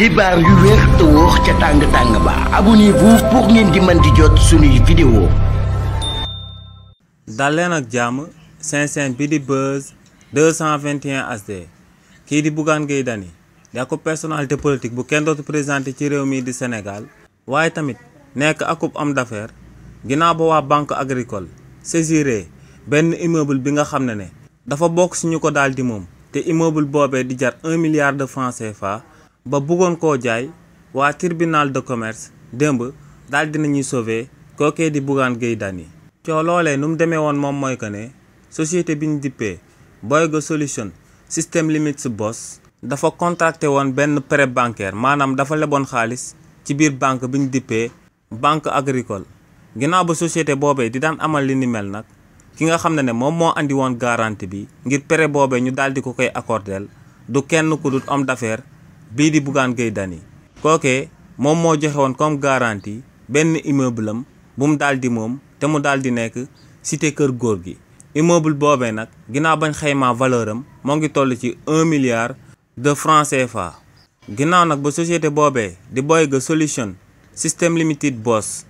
xibaar yu wér te wóor ca tàng ba abonnez-vous pour ngeen di mën di jot suñuy vidéo. dal leen ak jàmm seen bi di Buzz 221 HD kii di Bougane Gueye Dany di akub personnalité politique bu kenn dootu présenté ci réew mi di Sénégal waaye tamit nekk akub homme d'affaires ginnaaw ba waa banque agricole saisiré benn immeuble bi nga xam ne dafa bokk si ñu ko daal di moom te immeuble boobee di jar 1 milliard de francs CFA ba bëggoon koo jaay waa tribunal de commerce démb daal dinañuy sauver kookee di Bougane Gueye Dany coo loolee nu mu demee woon moom mooy que ne société bi ñu dippee Boyga Solution System Limits Boss dafa contracté woon benn prêt bancaire maanaam dafa leboon xaalis ci biir banque bi ñu dippee banque agricole ginnaaw ba société boobee di daan amal li ni mel nag ki nga xam ne moom moo andi woon garantie bi ngir prêt boobee ñu daal di ko koy accordeel du kenn ku dul homme d'affaires bii di Bougane Gueye Dany kookee moom moo joxe woon comme garantie benn immeuble am bu mu daal di moom te mu daal di nekk cité kër góor gi immeuble boobee nag ginnaaw bañ xaymaa valeur am moo ngi toll ci 1 milliard de francs CFA ginnaaw nag ba société boobee di Boyga Solution System Limited Boss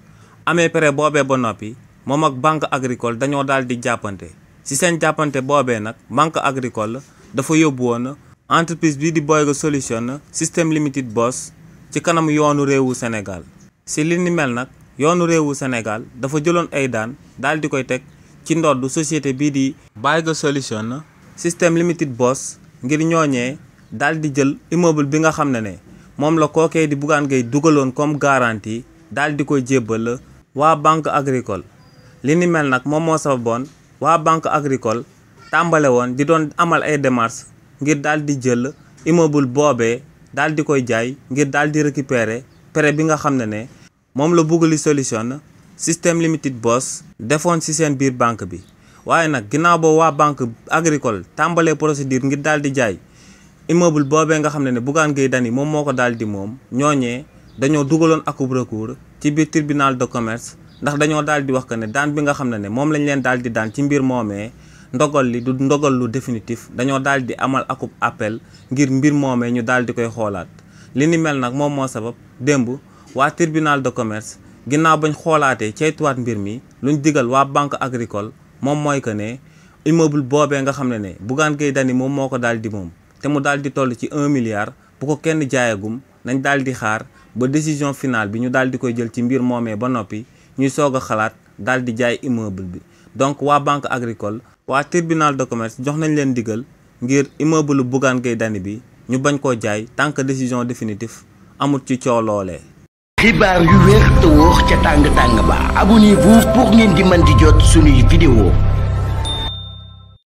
amee prêt boobee ba noppi moom ak banque agricole dañoo daal di jàppante ci seen jàppante boobee nag banque agricole dafa yóbbu woon entreprise bii di Boyga Solution System Limited Boss ci kanam yoonu réewu Sénégal ci li ni mel nag yoonu réewu Sénégal dafa jëloon ay daan daal di koy teg ci ndoddu société bii di Boyga Solution System Limited Boss ngir ñooñee daal di jël immeuble bi nga xam ne moom la kookee di Bougane Gueye dugaloon comme garantie daal di koy jébbal waa banque agricole li ni mel nag moom moo sababoon waa banque agricole tàmbale woon di doon amal ay démarches ngir daal di jël immeuble boobee daal di koy jaay ngir daal di récupérer prêt bi nga xam ne moom la Boyga Solution System Limited Boss defoon ci seen biir banque bi waaye nag ginnaaw ba waa banque agricole tàmbalee procédure ngir daal di jaay immeuble boobee nga xam ne Bougane Gueye Dany moom moo ko daal di moom ñooñee dañoo dugaloon akub recours ci biir tribunal de commerce ndax dañoo daal di wax que ne daan bi nga xam ne moom lañ leen daal di daan ci mbir moomee ndogal li du ndogal lu définitif dañoo daal di amal akub appel ngir mbir moomee ñu daal di koy xoolaat li ni mel nag moom moo sabab démb waa tribunal de commerce ginnaaw bañ xoolaatee ceytuwaat mbir mi luñ digal waa banque agricole moom mooy que ne immeuble boobee nga xam ne Bougane Gueye Dany moom moo ko daal di moom te mu daal di toll ci 1 milliard bu ko kenn jaayagum nañ daal di xaar ba décision finale bi ñu daal di koy jël ci mbir moomee ba noppi ñuy soog a xalaat daal di jaay immeuble bi donc waa banque agricole waa tribunal de commerce jox nañ leen digal ngir immeuble Bougane Gueye Dany bi ñu bañ koo jaay tant que décision définitive amut ci coow loolee. xibaar yu wér te wóor ca tàng ba abonnez-vous pour ngeen di mën di jot suñuy vidéo.